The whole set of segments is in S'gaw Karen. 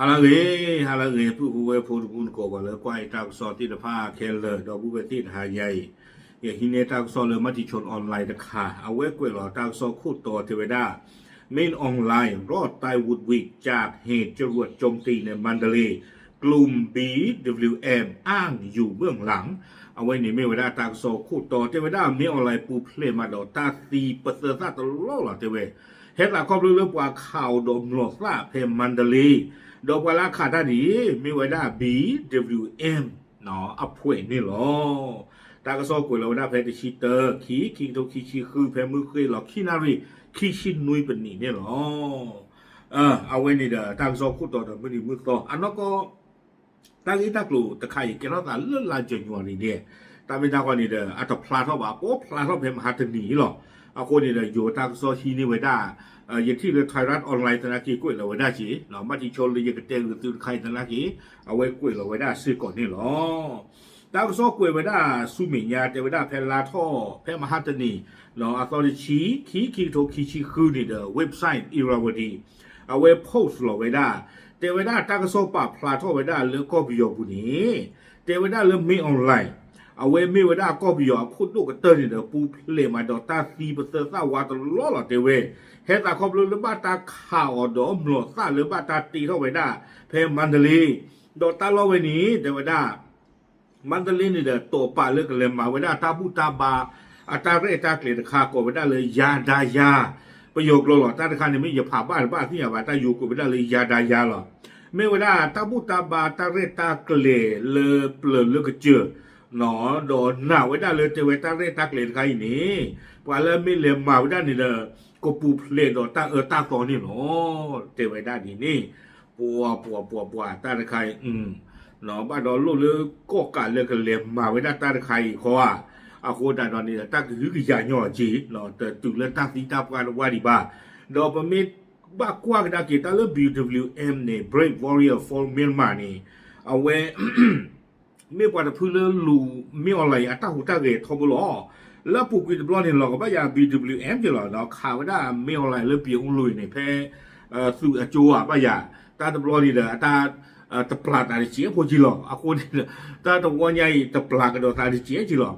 ဟါလၢအဂ့ၤ, ဟါလၢအဂ့ၤ ပုၢ်ဖိဝဲၢ်ဖိတံၤသကိး ပှၤလၢကွၢ်အံၤတၢ်ကစီၣ်သ့ၣ်တဖၣ်ခဲလၢာ် ဒီပုၢ်ဝဲၢ်သ့ၣ်တဟါညါအံၤ, ယဟံးန့ၢ်တၢ်ကစီၣ်လၢ Matichon Online တခါ, အဝဲကွဲးလီၤတၢ်ကစီၣ်ခိၣ်တီတဲဝဲဒၣ် Main Aung Hlaing รอดตายหวุดหวิดจากเหตุจรวดโจมตีในมันดาเลย์ กลุ่ม บี ดับเบิลยู เอ็ม อ้างอยู่เบื้องหลัง အဝဲန့ၣ်မ့ၢ်ဝဲဒၣ်တၢ်ကစီၣ်ခိၣ်တီတဲဝဲဒၣ် Main Aung Hlaing ပူၤဖျဲးမးဒီးတၢ်သံပသၢသၣ်တလီၢ်လီၤတဲဝဲ, ဟဲသးခီဖျိလၢပှၤခးအီၤဒီးမျိာ်သၣ်ဖဲမါဒလ့, ဒီးပှၤလၢအခးတၢ်န့ၣ် မ့ၢ်ဝဲဒၣ် ဘီ ဒဘျီယူႇ အ့ၣ် အဖှဲးန့ၣ်လီၤ. တၢ်ကစီၣ်ကွဲးလီၤဝဲဒၣ်ဖဲတဆံတၢ ခံ ခံကထိခံဆံဃု ဖဲမုၢ်ဃ့ၢ်လီၤခံနၣ်ရံၣ် ခံဆံနွံပနံးန့ၣ်လီၤ. အဝဲန့ၣ်ဒီးတၢ်ကစီၣ်ခိၣ်တီဒီးမုၢ်နံၤမုၢ်သီ အနီၢ်ကီၢ် တၢ်ဂ့ၢ်တၢ်ကျိၤတခါအံၤ ကဲထီၣ်သးလၢလါ January န့ၣ်, တၢ်မ့ၢ်တၢ်ဃီန့ၣ်ဒီး အတဖျါထီၣ်ဘၣ် ပီၣ်ဖျါထီၣ်ဖဲမဟါတနံၤလီၤ. အဃိန့ၣ်ဒီး ယိၤတၢ်ကစီၣ်ဟံးန့ၢ်ဝဲဒၣ်, ယထံၣ်လၢ Thairath Online သနာ်က့ကွဲးလီၤဝဲဒၣ်က့ၤ, မၤတံၤဆိလၢယကတဲဂ့ၤသုတခါအံၤသနာ်က့, အဝဲကွဲးလီၤဝဲဒၣ်စ့ၢ်ကီးန့ၣ်လီၤ. တၢ်ကစီၣ်ကွဲးဝဲဒၣ်ဆူမဲာ်ညါ တဲဝဲဒၣ်ဖဲလါထီၣ် ဖဲမဟါတနံၤ, အသီတဆံ ခံ ခံကထိခံဆံဃုန့ၣ်ဒီး website Irrawaddy အဝဲ post လီၤဝဲဒၣ်, တဲဝဲဒၣ်တၢ်ကစီၣ်ပာ်ဖျါထီၣ်ဝဲဒၣ်လၢကီၢ်ပယီၤပူၤန့ၣ်, တဲဝဲဒၣ်လၢ Main Aung Hlaing အဝဲမ့ၢ်ဝဲဒၣ်ကီၢ်ပယီၤအခိၣ်ဒိၣ်ကတၢၢ်န့ၣ်ဒီး ပူၤဖျဲးမးဒီးတၢ်သံပသၢသၣ်ဝါတလီၢ်လီၤတဲဝဲ, ဟဲသးခီဖျိလၢဘၣ်တၢ်ခးအီၤဒီးမျိာ်သၣ်လၢဘၣ်တၢ်တ့ထီၣ်ဝဲဒၣ် ဖဲမါဒလ့, ဒီးတၢ်လီၢ်ဝဲန့ၣ် တဲဝဲဒၣ် မါဒလ့န့ၣ်ဒီး တိာ်ပာ်လၢကလဲၤမၤဝဲဒၣ်တၢ်ဘူၣ်တၢ်ဘါ အတၢ်ရဲၣ်တၢ်ကျဲၤတခါ ကိးဝဲဒၣ်လၢ ယၤဒါယၤ, ပယီၤကျိာ်လီၤ. တၢ်တခါန့ၣ်မ့ၢ်ယဖးဘၣ်တဘၣ်သ့ၣ်ညါဘၣ် တၢ်ယိၤကွဲးဝဲဒၣ်လၢ ယၤဒါယၤ လီၤ. မ့ၢ်ဝဲဒၣ်တၢ်ဘူၣ်တၢ်ဘါတၢ်ရဲၣ်တၢ်ကျဲၤလၢပျၢၤလၢကစၢၢ် ဒီးနာ်ဝဲဒၣ်လၢတဲဝဲတၢ်ရဲၣ်တၢ်ကျဲၤတခါအံၤန့ၣ်, ပှၤလၢမ့ၢ်လဲၤမၤဝဲဒၣ်န့ၣ်ဒီး ကပူၤဖျဲးဒီးတၢ်အၢတၢ်သီန့ၣ်လီၤ. တဲဝဲဒၣ်ဒ်န့ၣ်, ပှၤပှၤပှၤပှၤတၢ်တခါအံၤ ဘၣ်ဒီးလိၣ်လၢကီၢ်ကးလၢကလဲၤမၤဝဲဒၣ်တၢ်တခါအံၤဃီဧါ, အဃိသတးဒီးန့ၣ်ဒီး တၢ်ကဟုကယာ်ညီအီၤက့ၤ, တတုၤလၢတၢ်သံတၢ်ပှၢ်တဝၢ်ဒံးဘၣ်. ဒီးပမ့ၢ်ဘၣ်ကွၢ်ကဒါက့ၤတၢ်လၢ ဘီ ဒဘျီယူၣ် အ့ၣ် န့ၣ် Brave Warrior for Myanmar န့ၣ်, အဝဲ မ့ၢ်ပှၤတဖုလၢလူၤ မင်းအောင်လှိုင် အတၢ်ဟူးတၢ်ဂဲၤထီဘိလီၤ. လၢအပူၤကွံာ်တဘျီန့ၣ် လီၤကဘၣ်ယၤ ဘီ ဒဘျီယူၣ် အ့ၣ် က့ၤလီၤ, ဒီးခးဝဲဒၣ် မင်းအောင်လှိုင် လၢ ဘီ အူလူၤ န့ၣ် ဖဲ သုးအကၠိဧါဘၣ်ယၤ, တၢ်တဘျီန့ၣ်ဒီး အတၢ် တပျၢ်သးတစဲးဖိက့ၤလီၤ. အဃိန့ၣ် တၢ်တဝီညါအံၤ တပျၢ်ကဒီးသးတစဲးက့ၤလီၤ.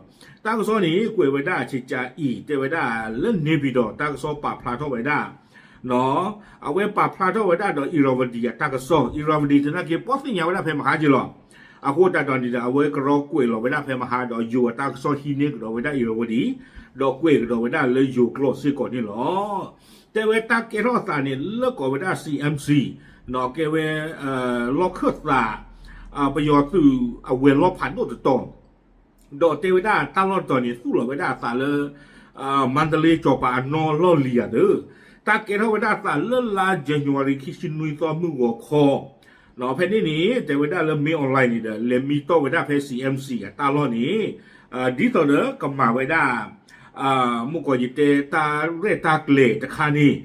တၢ်ကစီၣ်န့ၣ် ကွဲးဝဲဒၣ်ဆံးကါအံၤ တဲဝဲဒၣ်လၢ နေပြည်တော် တၢ်ကစီၣ်ပာ်ဖျါထီၣ်ဝဲဒၣ် အဝဲပာ်ဖျါထီၣ်ဝဲဒၣ်ဒီး Irrawaddy အတၢ်ကစီၣ်, Irrawaddy သနာ်က့ ပီၣ်သ့ၣ်ညါဝဲဒၣ်ဖဲမဟါက့ၤလီၤ. အဃိသတးဒီးန့ၣ်ဒီး အဝဲကရီကွဲးလီၤဝဲဒၣ်ဖဲမဟါဒီး ယိၤအတၢ်ကစီၣ်ဟံးန့ၢ်ကဒီးဝဲဒၣ် Irrawaddy ဒီးကွဲးကဒီးဝဲဒၣ်လၢယိၤကျိာ်စ့ၢ်ကီးန့ၣ်လီၤ. တဲဝဲတၢ်ကဲထီၣ်အသးန့ၣ် လၢကိးဝဲဒၣ် စီ အ့ၣ် ကဲဝဲ လီၢ်ခၢၣ်သး ပယီၤသုးအဝဲၤလီၢ်ဖးဒိၣ်တတီၤ ဒီးတဲဝဲဒၣ်တၢ်လီၢ်တတီၤန့ၣ် သူၣ်လီၤဝဲဒၣ်အသးလၢ မါဒလ့ ကၠီၤပၤအနီၢ်လီၢ်လံၤဧါသၢ, တၢ်ကဲထီၣ်ဝဲဒၣ်အသးလၢလါ January ခံဆံနွံသီမုၢ်ဂီၤခီ, ဖဲန့ၣ်န့ၣ် တဲဝဲဒၣ်လၢ မင်းအောင်လှိုင် န့ၣ်ဒီး လဲၤမံတီၢ်ဝဲဒၣ်ဖဲ စီ အ့ၣ် အတၢ်လီၢ်န့ၣ် ဒ်သိးဒီးကမၤဝဲဒၣ် မုၢ်ကီးယတဲတၢ်ရဲၣ်တၢ်ကျဲၤတခါန့ၣ်,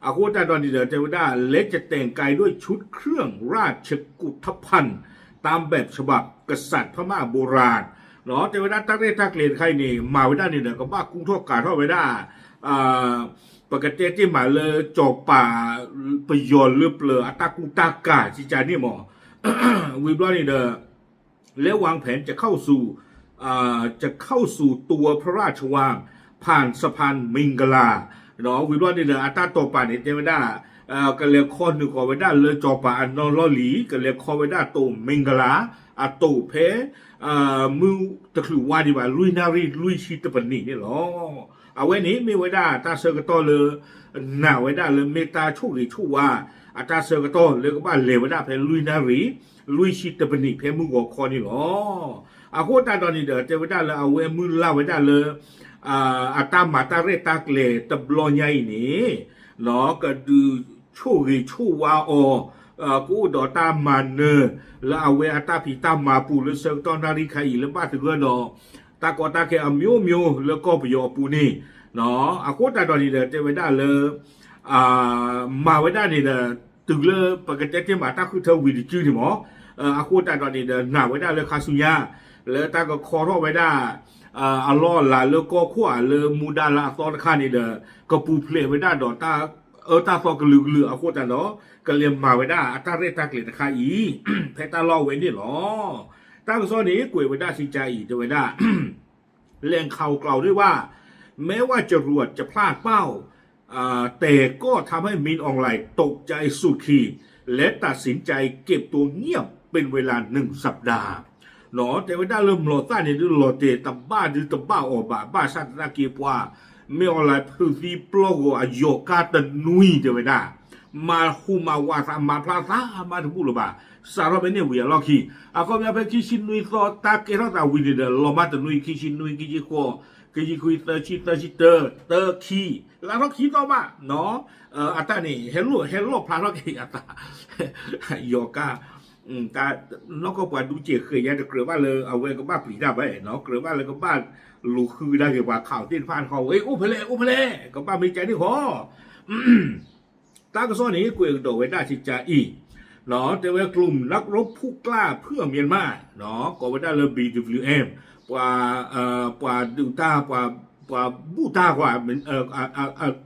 အဃိသတးဒီးန့ၣ်ဒီး တဲဝဲဒၣ် และจะแต่งกายด้วยชุดเครื่องราชกุฏภัณฑ์ ตามแบบฉบับกษัตริย์พม่าโบราณ တဲဝဲဒၣ်တၢ်ရဲၣ်တၢ်ကျဲၤတခါအံၤန့ၣ် မၤဝဲဒၣ်န့ၣ်ဒီး ကဘၣ်ကူထီၣ်ကၤထီၣ်ဝဲဒၣ် ပကတဲတ့ၢ်မးလၢ ကၠီၤပၤ ပယီၤလၢပျၢၤအတၢ်ကူတၢ်ကၤ ကကန့ၣ်မး, ဝံၤဘျီန့ၣ်ဒီး และวางแผนจะเข้าสู่ จะเข้าสู่ตัวพระราชวัง ผ่านสะพานมิงกะลา ဝံၤဘျီန့ၣ်ဒီး အတၢ်တိာ်ပာ်န့ၣ် တဲဝဲဒၣ် ကလဲၤခီနုာ်ဃီၤဝဲဒၣ်လၢကၠီၤပၤအနီၢ်လီၢ်လံၤ, ကလဲၤခီဝဲဒၣ်တိၤ မင်္ဂလာ အတိၤဖဲ မုၢ်တချုးဝါဒံးဘၣ် လွံၢ်နၣ်ရံၣ်လွံၢ်ဆံတပနံးန့ၣ်လီၤ. အဝဲန့ၣ်မ့ၢ်ဝဲဒၣ်တၢ်ဆၢကတီၢ်လၢ နာ်ဝဲဒၣ်လၢမ့ၢ်တၢ်ဆိၣ်ဂ့ၤဆိၣ်ဝါ အတၢ်ဆၢကတီၢ်လၢကဘၣ်လဲၤဝဲဒၣ်ဖဲလွံၢ်နၣ်ရံၣ် လွံၢ်ဆံတပနံးဖဲမုၢ်ဂီၤခီန့ၣ်လီၤ. အဃိသတးဒီးန့ၣ်ဒီး တဲဝဲဒၣ်လၢအဝဲမုၢ်လၢ်ဝဲဒၣ်လၢ အတၢ်မၤတၢ်ရဲၣ်တၢ်ကျဲၤတဘျီညါအံၤန့ၣ် ကဒုးဆိၣ်ဂ့ၤဆိၣ်ဝါအီၤ ကအိၣ်ဒီးတၢ်မၤနၢၤ လၢအဝဲအတၢ်ဖံးတၢ်မၤပူၤလၢဆၢကတီၢ်နၣ်ရံၣ်ခါအံၤ လၢဘၣ်သဂၢၢ်ဒီး တၢ်ကီတၢ်ခဲအမျိုးမျိုးလၢကီၢ်ပယီၤအပူၤန့ၣ်, အဃိသတးဒီးန့ၣ်ဒီး တဲဝဲဒၣ်လၢ မၤဝဲဒၣ်န့ၣ်ဒီး တုၤလၢပကတဲတ့ၢ်မးတၢ်ဃုထၢဝံၤတစုန့ၣ်မး, အဃိသတးဒီးန့ၣ်ဒီး နာ်ဝဲဒၣ်လၢခါဆူညါ လၢတၢ်ကခီထီၣ်ဝဲဒၣ် အလီၢ်အလၤလၢကီၢ်ခိၣ်ဧါ လၢမူဒါလၢအသီတခါန့ၣ်ဒီး ကပူၤဖျဲးဝဲဒၣ်ဒီးတၢ် အၢတၢ်သီကလုာ်ကလုာ်အဃိသတးဒီး ကလဲၤမၤဝဲဒၣ်အတၢ်ရဲၣ်တၢ်ကျဲၤတခါအံၤ ဖဲတၢ်လီၢ်ဝဲန့ၣ်လီၤ. တၢ်ကစီၣ်န့ၣ် ကွဲးဝဲဒၣ်စံးကါအံၤ တဲဝဲဒၣ် แหล่งข่าวกล่าวด้วยว่า แม้ว่าจรวดจะพลาดเป้า แต่ก็ทำให้มินอองหลายตกใจสุดขีด และตัดสินใจเก็บตัวเงียบเป็นเวลาหนึ่งสัปดาห์ တဲဝဲဒၣ်လၢမျိာ်သၣ်န့ၣ်ဒုးလီၤတဲာ်တဘၣ်ဒုးတဘၣ်အီၤဘၣ် ဘၣ်ဆၣ်သနာ်က့ပှၤ မ့ၢ်အီၤလၢဖုးသံပျီၢ်ဂီၤ အယီၤကါတနွံတဲဝဲဒၣ် မၤဟူးမၤဝးသးမၤဖျါသးမးတဘူၣ်လၢၤဘၣ် စးထီၣ်ဖဲန့ၣ်ဝံၤအလီၢ်ခံ အခီပညီဖဲခံဆံနွံသီတၢ်ကဲထီၣ်သးဝံၤန့ၣ်ဒီး လီၤမၢ်တနွံ ခံဆံနွံ ခံဆံဃိး ခံဆံခွံ သၢဆံ သၢဆံတၢ သၢခံ လါထီၣ်ခံသီဘၣ် အတၢ်န့ၣ် ဟဲလိၣ်ဟဲလီၣ်ဖျါထီၣ်က့ၤအသး ယီၤကါ နီၢ်ကီၢ်ပှၤဒူကဲးဃဲၤညါတကြၢးဘၣ်လၢအဝဲကဘၣ်ပျံၤတၢ်ဘၣ်နီၤ ကြၢးဘၣ်လၢကဘၣ်လူၤဃုဒၣ်က့ၤပှၤခးသ့ၣ်တဖၣ်တခီ အိၣ်ဖဲလဲၣ် အိၣ်ဖဲလဲၣ် ကဘၣ်မ့ၢ်ကဲန့ၣ်ဃီ တၢ်ကစီၣ်န့ၣ် ကွဲးကဒီးဝဲဒၣ်စံးကါအံၤ တဲဝဲ กลุ่มนักรบผู้กล้าเพื่อเมียนมา ကိးဝဲဒၣ်လၢ BWM ပှၤ ပှၤဒုးတၢ် ပှၤ ပှၤဘူၣ်တၢ်ကွၢ်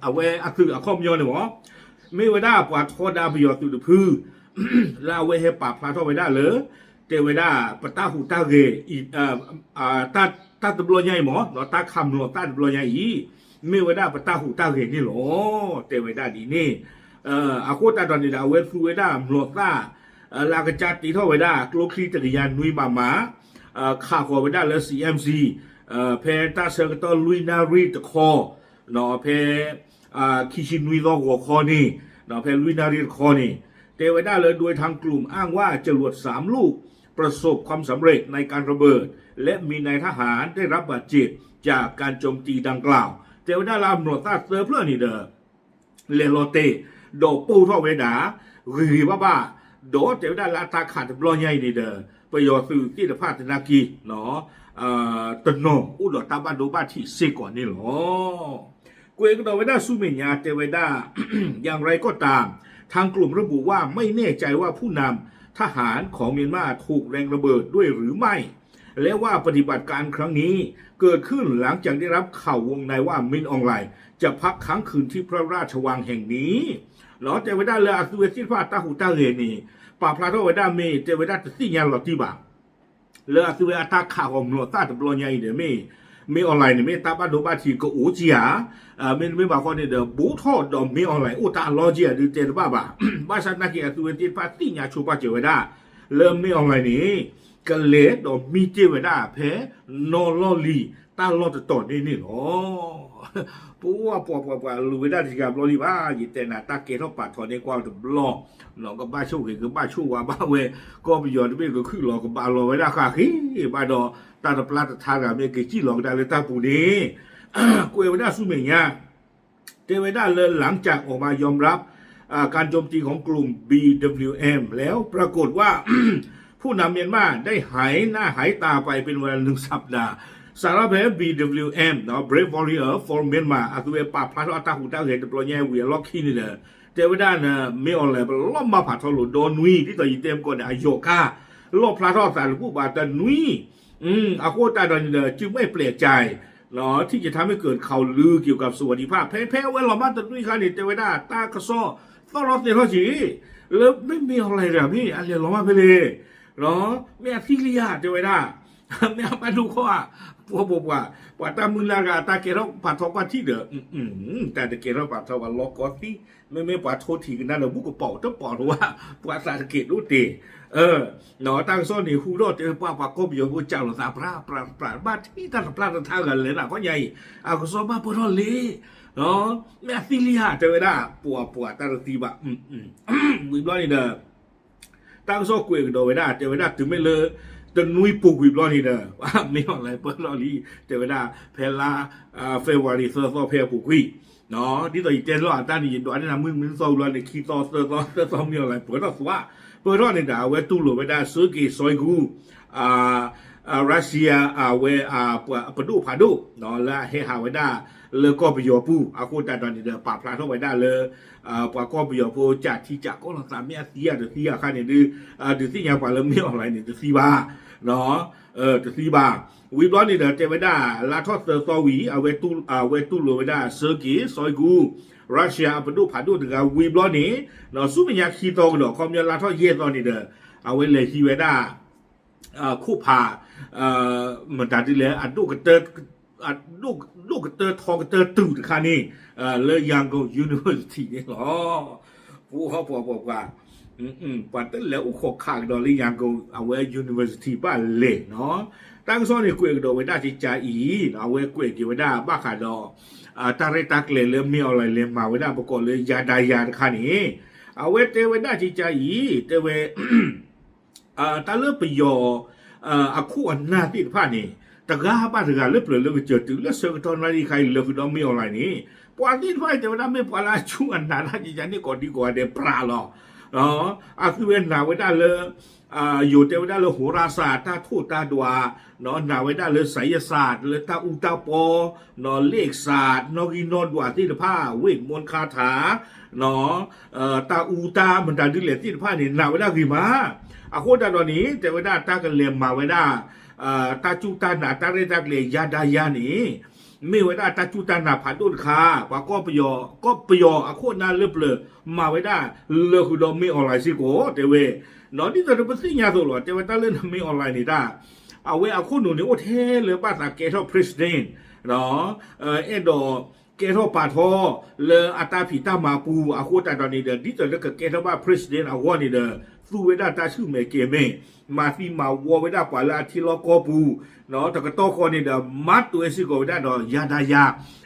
အဝဲအသုးအခီပညီန့ၣ်မ့ၢ် မ့ၢ်ဝဲဒၣ်ပှၤထီဒါပယီၤသုးတဖု လၢအဝဲဟဲပာ်ဖျါထီၣ်ဝဲဒၣ်လၢ တဲဝဲဒၣ်ပတၢ်ဟူးတၢ်ဂဲၤ တၢ်တဘျီညါအံၤမ့ၢ် တၢ်ခးမျိာ်သၣ်တဘျီညါအံၤ မ့ၢ်ဝဲဒၣ်ပတၢ်ဟူးတၢ်ဂဲၤန့ၣ်လီၤ တဲဝဲဒၣ်ဒ်န့ၣ် အဃိသတးဒီးန့ၣ်ဒီး အဝဲသူဝဲဒၣ်မျိာ်သၣ် လၢအကစၢ်တ့ထီၣ်ဝဲဒၣ် ကျိချံတကယၤနွံမးမး ခးဃီၤဝဲဒၣ်လၢ CMC ဖဲတၢ်ဆၢကတီၢ်လွံၢ်နၣ်ရံၣ်တခီ ဖဲ ခံဆံနွံသီဂီၤခီန့ၣ် ဖဲလွံၢ်နၣ်ရံၣ်တခီန့ၣ် တဲဝဲဒၣ်လၢ โดยทางกลุ่มอ้างว่าจรวดสามลูกประสบความสำเร็จในการระเบิด และมีนายทหารได้รับบาดเจ็บจากการโจมตีดังกล่าว တဲဝဲဒၣ်လၢအမျိာ်သၣ်သၢဖျၢၣ်န့ၣ်ဒီး လဲၤလီၤတဲာ် ဒီးပိၢ်ထီၣ်ဝဲဒၣ် ဂ့ၤဂ့ၤဘၣ်ဘၣ် ဒီးတဲဝဲဒၣ်လၢအတၢ်ခးတဘျီညါအံၤန့ၣ်ဒီး ပယီၤသုးသ့ၣ်တဖၣ်သနာ်က့ တနီၤအိၣ်ဒီးတၢ်ဘၣ်ဒိဘၣ်ထံးစ့ၢ်ကီးန့ၣ်လီၤ. ကွဲးကဒီးဝဲဒၣ်ဆူမဲာ်ညါတဲဝဲဒၣ် อย่างไรก็ตาม ทางกลุ่มระบุว่าไม่แน่ใจว่าผู้นำทหารของเมียนมาถูกแรงระเบิดด้วยหรือไม่ และว่าปฏิบัติการครั้งนี้เกิดขึ้นหลังจากได้รับข่าววงในว่ามินอองหลายจะพักค้างคืนที่พระราชวังแห่งนี้ တဲဝဲဒၣ်လၢအသုဝဲသ့ၣ်တဖၣ်အတၢ်ဟူးတၢ်ဂဲၤန့ၣ် ပာ်ဖျါထီၣ်ဝဲဒၣ်မ့ၢ်တဲဝဲဒၣ်တသ့ၣ်ညါလီၤတံၢ်ဘၣ် လၢအသုဝဲအတၢ်ခးဃီၤမျိာ်သၣ်တဘျီညါအံၤဒီးမ့ၢ် မ့ၢ်အီၣ်လဲၣ်န့ၣ် မ့ၢ်တၢ်ဘၣ်ဒိဘၣ်ထံးကအိၣ်ကံဧါ, မ့တမ့ၢ်ဘၣ်ဃီန့ၣ်ဒီး ဘူးထီၣ်ဒီးမ့ၢ်အီၣ်လဲၣ်အိၣ်တၢ်အလီၢ်ကံဧါဒုးတဲတဘၣ်ဘၣ်. ဘၣ်ဆၣ်သနာ်က့အသုဝဲသ့ၣ်တဖၣ်သ့ၣ်ညါဆိပာ်စၢၤဝဲဒၣ် လၢမ့ၢ်အီၣ်လဲၣ်န့ၣ် ကလဲၤဒီးမံတ့ၢ်ဝဲဒၣ်ဖဲ နီၢ်လီၢ်လံၤတၢ်လီၢ်တတီၤန့ၣ်န့ၣ်လီၤ. ပှၤပှၤပှၤပှၤလူၤဝဲဒၣ်တဂၤဘျီလံဘၣ်, ယတဲနၤတၢ်ကဲထီၣ်ပာ်ထီၣ်န့ၣ်ကွၢ်တဘျီ, ကဘၣ်ဆိၣ်ဂ့ၤကဘၣ်ဆိၣ်ဝါဘၣ်ဝဲ, ကီၢ်ပယီၤတဘ့ၣ်ကခုၣ်လီၤကဘၣ်လီၤဝဲဒၣ်ဃးဃ့ဘၣ်ဒီး တၢ်တပျၢ်တထါတဂၤမ့ၢ်ကစံၣ်လီၤကဒါလၢတၢ်ပူၤန့ၣ် ကွဲးဝဲဒၣ်ဆူမဲာ်ညါ တဲဝဲဒၣ်လၢ หลังจากออกมายอมรับ การโจมตีของกลุ่ม บีดับเบิลยูเอ็ม แล้วปรากฏว่า ผู้นำเมียนมาได้หายหน้าหายตาไปเป็นเวลาหนึ่งสัปดาห์ စးထီၣ်ဖဲ BWM เนาะ Brave Warrior for Myanmar အသုဝဲပာ်ဖျါထီၣ်အတၢ်ဟူးတၢ်ဂဲၤတဘျီညါဝံၤအလီၢ်ခံန့ၣ်ဒီး တဲဝဲဒၣ်န့ၣ် မ့ၢ်အီၣ်လဲၣ်ပလီၢ်မၤဖးထီၣ်လိာ်ဒီနွံ ဒ်သိးယတဲမကီၢ်န့ၣ် အယီၤကါ လီၣ်ဖျါထီၣ်သးတဘူၣ်ဘၣ်တနွံ အဃိသတးဒီးန့ၣ်ဒီး จึงไม่แปลกใจ ที่จะทำให้เกิดข่าวลือเกี่ยวกับสวัสดิภาพ ဖဲဖဲအဝဲလီၤမၢ်တနွံခါန့ၣ် တဲဝဲဒၣ်တၢ်ကစီၣ်သီၣ်ထီၣ်သဲထီၣ်က့ၤ လၢမ့ၢ်မ့ၢ်အီၣ်လဲၣ်တဂၤမ့ၢ် အလဲၤလီၤမၢ်ဖဲလဲၣ် မ့ၢ်အသံလံဧါ တဲဝဲဒၣ် မ့ၢ်အဘၣ်ဒိခီဧါ ပှၤပှၤပှၤ ပှၤတၢ်မုၢ်လၢ်တဂၤ တၢ်ကဲထီၣ်ပာ်ထီၣ်ကွၢ်ထံၣ်ဒီး တၢ်တကဲထီၣ်ပာ်ထီၣ်ပှၤလီၢ်ကီသံ မ့မ့ၢ်ပှၤထိထံၣ်ကနၣ်ဒီး ဘူးကပီၤတပီၤလီၤဝဲ ပှၤသးတကဲးဒိၣ်တဲာ် တၢ်ကစီၣ်န့ၣ် ဟူထီၣ်တဲပှၤ ပှၤကီၢ်ပယီၤဖိကၢ်လိာ်သး ပြးပြးပြး ဘၣ်ထံၣ်တၢ်တပျၢ်တထါဂၤလဲၣ်နၤခီညါအံၤ အကစီၣ်ဘၣ်ပၢၢ်ထီၣ်လံ မ့ၢ်အသံလံဧါ တဲဝဲဒၣ် ပှၤပှၤတၢ်တသံဘၣ် ဝံၤဘျီန့ၣ်ဒီး တၢ်ကစီၣ်ကွဲးကဒီးဝဲဒၣ် တဲဝဲဒၣ်တုၤမ့ၢ်လၢ တနွံပူၤကွံာ်ဘျီန့ၣ်ဒီး မ့ၢ်အီၣ်လဲၣ်ပၢၢ်ထီၣ်လံ တဲဝဲဒၣ် ဖဲလါ February သၢသီဖဲအပူၤကွံာ် ဒ်သိးယတဲလီၤအတၢ်န့ၣ် ယဒွးန့ၢ်နၤမုၢ်မုၢ်သီဘျီန့ၣ် ခံသီသၢသီသၢသီမ့ၢ်အီၣ်လဲၣ်ပၢၢ်ထီၣ်သွါ ပၢၢ်ထီၣ်န့ၣ်ဒီး အဝဲတူၢ်လိာ်ဝဲဒၣ် Sergei Shoigu Russia အဝဲ ပဒိၣ်ဖးဒိၣ် လၢအဟဲဟးဝဲဒၣ် လၢကီၢ်ပယီၤပူၤ အဃိသတးဒီးန့ၣ်ဒီး ပာ်ဖျါထီၣ်ဝဲဒၣ်လၢ ပှၤကီၢ်ပယီၤဖိ ကးထံကးကီၢ်လိာ်သး မ့ၢ်အသံဧါတသံဧါအခါန့ၣ်ဒီး ဒုးသ့ၣ်ညါပှၤလၢ မင်းအောင်လှိုင် န့ၣ် တသံဘၣ် တသံဘၣ်. ဝံၤဘျီန့ၣ်ဒီး တဲဝဲဒၣ် လါထီၣ်သၢသီဝံၤ အဝဲတူၢ်လိာ်ဝဲဒၣ် Sergei Shoigu, Russia အပဒိၣ်ဖးဒိၣ်တဂၤဝံၤဘျီန့ၣ် ဆူမဲာ်ညါခံသီကဒီး ခီပညီလါထီၣ်ယဲၢ်သီန့ၣ်ဒီး အဝဲလဲၤဟံးဝဲဒၣ် ခိၣ်ဖး မတၤဒ်လဲၣ် အဒိၣ်ကတၢၢ် ဒိၣ်ကတၢၢ်ထီကတၢၢ်တုၤတခါန့ၣ် လၢ Yangon University န့ၣ်လီၤ. ပှၤ ပှၤ ပှၤ ပှၤ ပှၤတလဲၤအိၣ်ခိးခးကဒီးလၢ Yangon အဝဲ University ဘၣ်လဲၣ်နီၤ. တၢ်ကစီၣ်န့ၣ်ကွဲးကဒီးဝဲဒၣ်ကကါအံၤ အဝဲကွဲးက့ၤဝဲဒၣ်ဘၣ်ဃးဒီး တၢ်ရဲၣ်တၢ်ကျဲၤလၢ မင်းအောင်လှိုင် လဲၤမၤဝဲဒၣ်ပကိးလၢ ယၤဒါယၤ တခါန့ၣ် အဝဲတဲဝဲဒၣ်ကကါအံၤ တဲဝဲ တၢ်လၢပယီၤ အခိၣ်အနၢ်သ့ၣ်တဖၣ်န့ၣ် တဂၤဘၣ်တဂၤလၢပျၢၤလၢကစၢၢ်တုၤလၢဆၢကတီၢ် နၣ်ရံၣ် ခါအံၤ လၢဃုာ်ဒီး မင်းအောင်လှိုင် န့ၣ် ပှၤသ့ၣ်တဖၣ်အံၤ တဲဝဲဒၣ်မ့ၢ်ပှၤလၢအစူၢ်အနာ်တၢ်ကကါန့ၣ် ကိးဒံကိးဂၤဒဲးပြးလီၤ. အသုဝဲနာ်ဝဲဒၣ်လၢ ယိၤတဲဝဲဒၣ်လၢ ဟိရစၢ် တၢ်ထိၣ်တၢ်ဒွး, နာ်ဝဲဒၣ်လၢ စၤယစၢ် လၢတၢ်အူတၢ်ပီ, လ့ၣ်စၢ် နီၣ်ဂံၢ်နီၣ်ဒွးသ့ၣ်တဖၣ် ဝ့ၢ်မူခါထၣ် တၢ်အူတၢ်မတၤဒ်လဲၣ်သ့ၣ်တဖၣ်န့ၣ် နာ်ဝဲဒၣ်ဂ့ၤမး. အဃိသတးဒီးန့ၣ် တဲဝဲဒၣ်တၢ်ကလဲၤမၤဝဲဒၣ် တၢ်စူၢ်တၢ်နာ် တၢ်ရဲၣ်တၢ်ကျဲၤ ယၤဒါယၤ န့ၣ် မ့ၢ်ဝဲဒၣ်တၢ်စူၢ်တၢ်နာ်ဖးဒိၣ်တခါ ပှၤကီၢ်ပယီၤ ကီၢ်ပယီၤအခိၣ်အနၢ်လၢပျၢၤ မၤဝဲဒၣ်လၢဃုာ်ဒီး မင်းအောင်လှိုင် စ့ၢ်ကီး တဲဝဲ. ဒ်သိးဒီးပသ့ၣ်ညါအသိးလီၤ တဲဝဲတၢ်လၢ မင်းအောင်လှိုင် န့ၣ်တၢ် အဝဲအခိၣ်နူာ်န့ၣ် အိၣ်ထဲလၢဘၣ်သးကဲထီၣ် president အဲၣ်ဒိးကဲထီၣ်ပာ်ထီၣ်လၢအတၢ်ဖံးတၢ်မၤအပူၤ အဃိသတးဒီးန့ၣ်ဒီး ဒ်သိးလၢကကဲထီၣ်ဘၣ် president အဂီၢ်န့ၣ်ဒီး သူဝဲဒၣ်တၢ်ဆူၣ်မဲာ်ကဲၤမဲာ် မၤသံမၤဝီဝဲဒၣ်ပှၤလၢအထံလီၢ်ကီၢ်ပူၤ တကတီၢ်ဃီန့ၣ်ဒီး မၤတွဲစ့ၢ်ကီးဝဲဒၣ်ဒီး ယၤဒါယၤ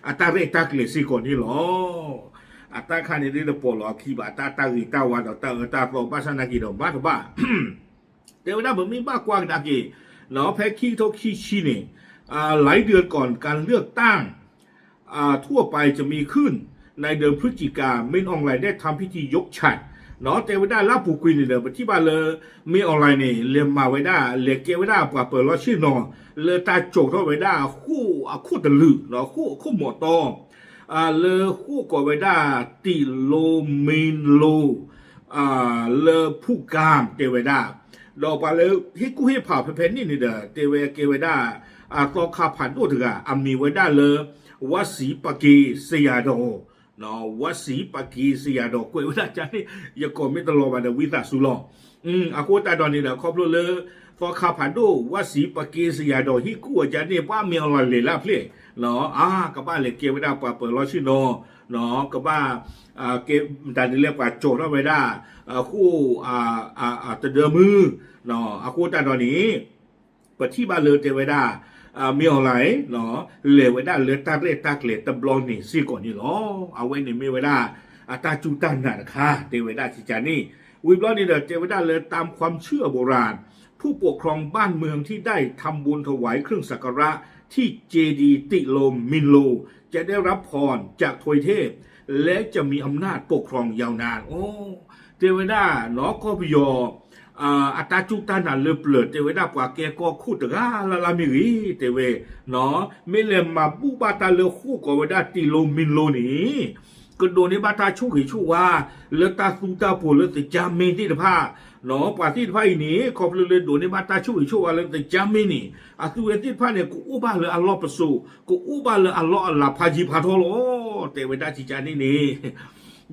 အတၢ်ရဲၣ်တၢ်ကျဲၤစ့ၢ်ကီးန့ၣ်လီၤ. အတၢ်ခါန့ၣ်ဒ်တပိာ်လီၤအခံဘၣ် တၢ်တၢ်ဂ့ၤတၢ်ဝါဒီးတၢ်အၢတၢ်သီ ဘၣ်ဆၣ်နာ်က့ၤဒီးဘၣ်တဘၣ် တဲဝဲဒၣ် ပမ့ၢ်ဘၣ်ကွၢ်ကဒါက့ၤ ဖဲခံကထိခံဆံန့ၣ် หลายเดือนก่อนการเลือกตั้ง ทั่วไปจะมีขึ้น ในเดือนพฤศจิกา မင်းအောင်လှိုင်ได้ทำพิธียกฉัตร တဲဝဲဒၣ်လၢအပူၤကွံာ်န့ၣ်ဒီး ပထံၣ်ဘၣ်လၢ မင်းအောင်လှိုင် န့ၣ် လဲၤမၤဝဲဒၣ် လဲၤကဲဝဲဒၣ်ပှၤပၢၤလီၢ်ဆ့ၣ်နီၤ လၢတၢ်စိာ်ထီၣ်ဝဲဒၣ်ဃိၣ်အခိၣ်တလုာ် ဃိၣ်အခိၣ်မီၤတီ လၢဃိၣ်ကိးဝဲဒၣ် တံးလိၤမ့လိၤ လၢဖူၣ်ကၢ် တဲဝဲဒၣ် ဒီးပှၤလၢဟ့ၣ်ကူၣ်ဟ့ၣ်ဖးဖဲဖဲန့ၣ်န့ၣ်ဒီး တဲဝဲကဲဝဲဒၣ် သီခါဖးဒိၣ်တဂၤ အမံၤဝဲဒၣ်လၢ ဝးစံးပက့စယၤဒီး ဝးစံးပက့စယၤဒီး ကွဲးဝဲဒၣ်ကန့ၣ် ယကိးမ့ၢ်တလီၤဘၣ်ဒီး ဝံသးစူၤလီၤ. အဃိသတးဒီးန့ၣ်ဒီး ခီဖျိလၢ သီခါဖးဒိၣ် ဝးစံးပက့စယၤဒီး ဟ့ၣ်ကူၣ်အီၤကန့ၣ် ပှၤမ့ၢ်အီၤလီၤလဲၤလၢအဖျဲၣ် အါ ကဘၣ်လဲၤကဲဝဲဒၣ်ပှၤပၢၤလီၢ်ဆ့ၣ်နီၤ ကဘၣ် ကဲ မတၤဒ်လဲၣ် ပှၤစိာ်ထီၣ်ဝဲဒၣ် ဃိၣ် တဒၢမုၢ် အဃိသတးဒီးန့ၣ် ပထံၣ်ဘၣ်လၢတဲဝဲဒၣ် မင်းအောင်လှိုင် လဲၤဝဲဒၣ်လၢတၢ်ရဲၣ်တၢ်ကျဲၤတဘျီန့ၣ်စ့ၢ်ကီးန့ၣ်လီၤ. အဝဲန့ၣ်မ့ၢ်ဝဲဒၣ် အတၢ်စူၢ်တၢ်နာ်တခါ တဲဝဲဒၣ်ကကန့ၣ် ဝံၤဘျီန့ၣ်ဒီး တဲဝဲဒၣ်လၢ ตามความเชื่อโบราณ ผู้ปกครองบ้านเมืองที่ได้ทำบุญถวายเครื่องสักการะที่เจดีย์ติโลมินโล จะได้รับพรจากทวยเทพ และจะมีอำนาจปกครองยาวนาน တဲဝဲဒၣ်နီၢ်ကီၢ်ပယီၤ အတၢ်စူၢ်တၢ်နာ်လၢပျၢၤ တဲဝဲဒၣ်ပှၤကဲကီၢ်ခိၣ်တဂၤလၢ်လၢ်မ့ၢ်ဂ့ၤ တဲဝဲ မ့ၢ်လဲၤမၤဘူၣ်ဘၣ်တၢ်လၢဃိၣ်ကိးဝဲဒၣ် တံးလိၤမ့လိၤန့ၣ် ကဒိးန့ၢ်ဘၣ်တၢ်ဆိၣ်ဂ့ၤဆိၣ်ဝါ လၢတၢ်သူတၢ်ပိၤလၢသကၢ်မ့ၢ်သ့ၣ်တဖၣ် ပှၤသ့ၣ်တဖၣ်အံၤန့ၣ် ခီဖျိလၢဒိးန့ၢ်ဘၣ်တၢ်ဆိၣ်ဂ့ၤဆိၣ်ဝါလၢသကၢ်မ့ၢ်န့ၣ် အသုဝဲသ့ၣ်တဖၣ်န့ၣ် ကအိၣ်ဘၣ်လၢအလီၢ်ပစိာ် ကအိၣ်ဘၣ်လၢအလီၢ်အလၤဖးယံၤဖးထီလီၤ တဲဝဲဒၣ်ကကန့ၣ်န့ၣ်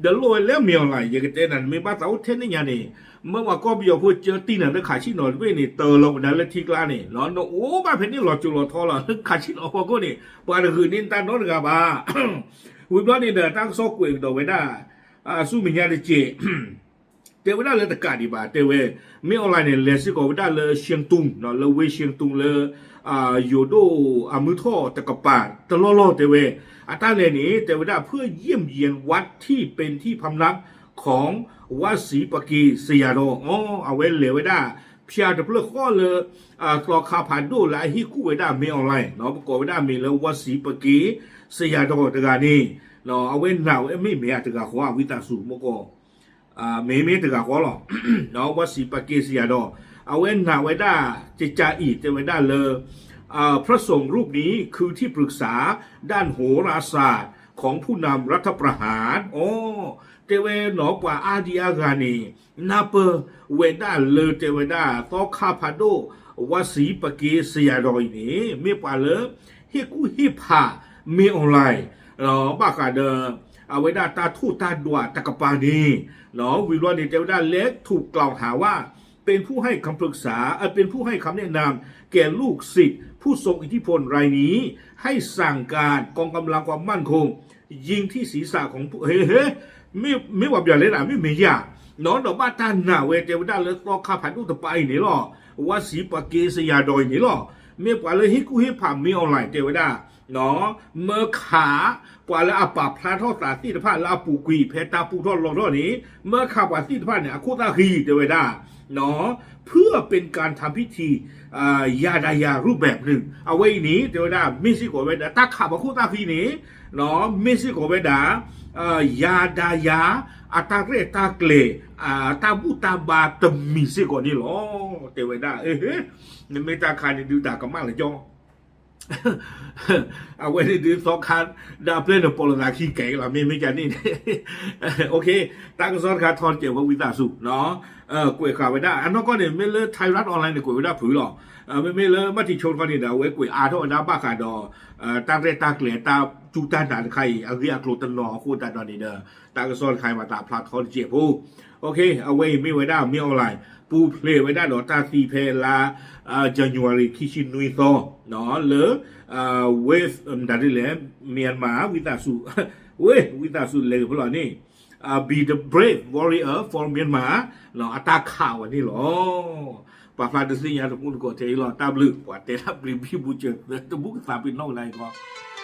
ဒီးလိၣ်ဝဲလၢမ့ၢ်အီၤလၢ ယကတဲနၤ နမ့ၢ်ဘၣ်သးအိၣ်ထဲန့ၣ်ညါန့ၣ် မ့ၢ်ပှၤကီၢ်ပယီၤဖိကၢတံၢ်နၤလၢခးဆံၣ်နီၤတဘ့ၣ်န့ၣ် တၢၤလီၤဝဲဒၣ်လၢထံကျါန့ၣ် နအိၣ်ဘၣ်ဖဲန့ၣ်လီၤစိၤလီၤထီလီၤ လၢခးဆံၣ်နီၤဖီခိၣ်န့ၣ် ပှၤတဂုာ်န့ၢ်နတၢ်နီတဂၤဘၣ် ဝံၤဘျီန့ၣ်ဒီး တၢ်ကစီၣ်ကွဲးကဒီးဝဲဒၣ် ဆူမဲာ်ညါတက့ၢ် တဲဝဲဒၣ်လၢတကးဒံးဘၣ် တဲဝဲ မင်းအောင်လှိုင် န့ၣ် လဲၤစ့ၢ်ကီးဝဲဒၣ်လၢ ရှန်တုန်း လၢဝ့ၢ် ရှန်တုန်း လၢ ယိၤဒိၣ်အမုၢ်ထီၣ်တကပၤတလီၢ်လီၢ် တဲဝဲ အတၢ်လဲၤန့ၣ် တဲဝဲဒၣ် เพื่อเยี่ยมเยียนวัดที่เป็นที่พำนักของวัดศรีปะเกสยาดอง အဝဲလဲၤဝဲဒၣ် ဖၠးတဖျၢၣ်ဃီလၢ သီခါဖးဒိၣ်လၢအဟ့ၣ်ကူၣ်ဝဲဒၣ် မင်းအောင်လှိုင် ပကိးဝဲဒၣ်မ့ၢ်လၢ วัดศรีปะเกสยาดอง တဂၤန့ၣ် အဝဲနာ်ဝဲမ့ၢ်မ့ၢ်အတဂၤဃီ ဝံသးစူၤ မ့ၢ်ကီး မ့မ့ၢ်တဂၤဃီလီၤ ဝးစံးပက့စယၤဒီး အဝဲနာ်ဝဲဒၣ် ကကးအံၤ တဲဝဲဒၣ်လၢ พระสงฆ์รูปนี้คือที่ปรึกษาด้านโหราศาสตร์ของผู้นำรัฐประหาร အိ တဲဝဲနီၤ ပှၤအါဒံအါဂၤန့ၣ် နၢ်ပၢၢ်ဝဲဒၣ်လၢတဲဝဲဒၣ် သီခါဖးဒိၣ် ဝါစံပက့စယၤဒီးအံၤန့ၣ် မ့ၢ်ပှၤလၢ ဟ့ၣ်ကူၣ်ဟ့ၣ်ဖး မင်းအောင်လှိုင် ဘၣ်ဃးဒီး အဝဲဒၣ်တၢ်ထိၣ်တၢ်ဒွးတကပၤန့ၣ် ဝံၤဘျီန့ၣ် တဲဝဲဒၣ် และถูกกล่าวหาว่า เป็นผู้ให้คำปรึกษา เอ่อ เป็นผู้ให้คำแนะนำแก่ลูกศิษย์ ผู้ทรงอิทธิพลรายนี้ ให้สั่งการกองกำลังความมั่นคง ยิงที่ศีรษะของผู้ ဟ့ ဟ့ မ့ၢ်ပှၤဘၣ်လဲၣ်ဒၣ် မ့ၢ်မ့ၢ်ယၤ နီၤဒီးဘၣ်တၢ်နာ်ဝဲတဲဝဲဒၣ်လၢသီခါဖးဒိၣ်တပၤအံၤန့ၣ်လီၤ. ဝါစံပက့စယၤဒီးအံၤန့ၣ်လီၤ. မ့ၢ်ပှၤလၢဟ့ၣ်ကူၣ်ဟ့ၣ်ဖး မင်းအောင်လှိုင် တဲဝဲဒၣ် မၢခး ပှၤလၢအပာ်ဖျါထီၣ်သးသ့ၣ်တဖၣ်လၢအပူၤကွံာ်ဖဲတၢ်ပူထီၣ်လီၤထီၣ်န့ၣ် မၢခးပှၤသ့ၣ်တဖၣ်န့ၣ် အခိၣ်သၣ်ဃံတဲဝဲဒၣ် เพื่อเป็นการทำพิธี ယၤဒၤယၤရူၢ်ဘဲးန့ၣ် အဝဲအံၤန့ၣ် တဲဝဲဒၣ် မ့ၢ်စ့ၢ်ကီးဝဲဒၣ် တၢ်ခးပှၤခိၣ်သၣ်ဃံန့ၣ် မ့ၢ်စ့ၢ်ကီးဝဲဒၣ် ယၤဒၤယၤ အတၢ်ရဲၣ်တၢ်ကျဲၤ တၢ်ဘူၣ်တၢ်ဘါတမံၤစ့ၢ်ကီးန့ၣ်လီၤ. တဲဝဲဒၣ် နမ့ၢ်တၢ်ခးန့ၣ်ဒုးတၢ်ကမၣ်လၢကၠီ အဝဲန့ၣ်ဒုးသီခါ ဒၣ်ပျဲၢ်န့ၣ်ပီၣ်လီၤသးခံကဲလီၤ မ့မ့ၢ်ကန့ၣ်န့ၣ် တၢ်ကစီၣ်တခါထီတစဲးဖိဝံသးစူၤ ကွဲးဃာ်ဝဲဒၣ် အနီၢ်ကီၢ်န့ၣ် မ့ၢ်လၢ Thairath Online န့ၣ် ကွဲးဝဲဒၣ်ဖုးလီၤ. မ့မ့ၢ်လၢဘၣ်ထံးဆိတခီန့ၣ်ဒီး အဝဲကွဲးအါထီၣ်ဝဲဒၣ်ဘၣ်ဃးဒီး တၢ်ရဲၣ်တၢ်ကျဲၤ တၢ်စူၢ်တၢ်နာ်တခါအံၤ အဂ့ၢ်အကျိၤတနီၤအဃိသတးဒီးန့ၣ်ဒီး တၢ်ကစီၣ်တခါအံၤမၤသးဖျါထီတစဲးဖိ အဝဲအံၤမ့ၢ်ဝဲဒၣ် မင်းအောင်လှိုင် ပူၤဖျဲးဝဲဒၣ်ဒီးတၢ်သံဖဲလါ January ခံဆံနွံသီ လၢ ဝ့ၢ် ဒၣ်ဒ်လဲၣ် Myanmar ဝံသးစူၤ ဝ့ၢ် ဝံသးစူၤလဲၤကဖၢလီၤန့ၣ် Be the brave warrior for Myanmar အတၢ်ခးဝဲန့ၣ်လီၤ. ပာ်ဖျါဒုးသ့ၣ်ညါတမူတကိးထဲအံၤလီၤ. တၢ်ဘျုး ပှၤတဲတၢ်ဘျုးဘံဘူစၢၤ တမူကသးပ့ၤနီၣ်ကဒါအံၤကီး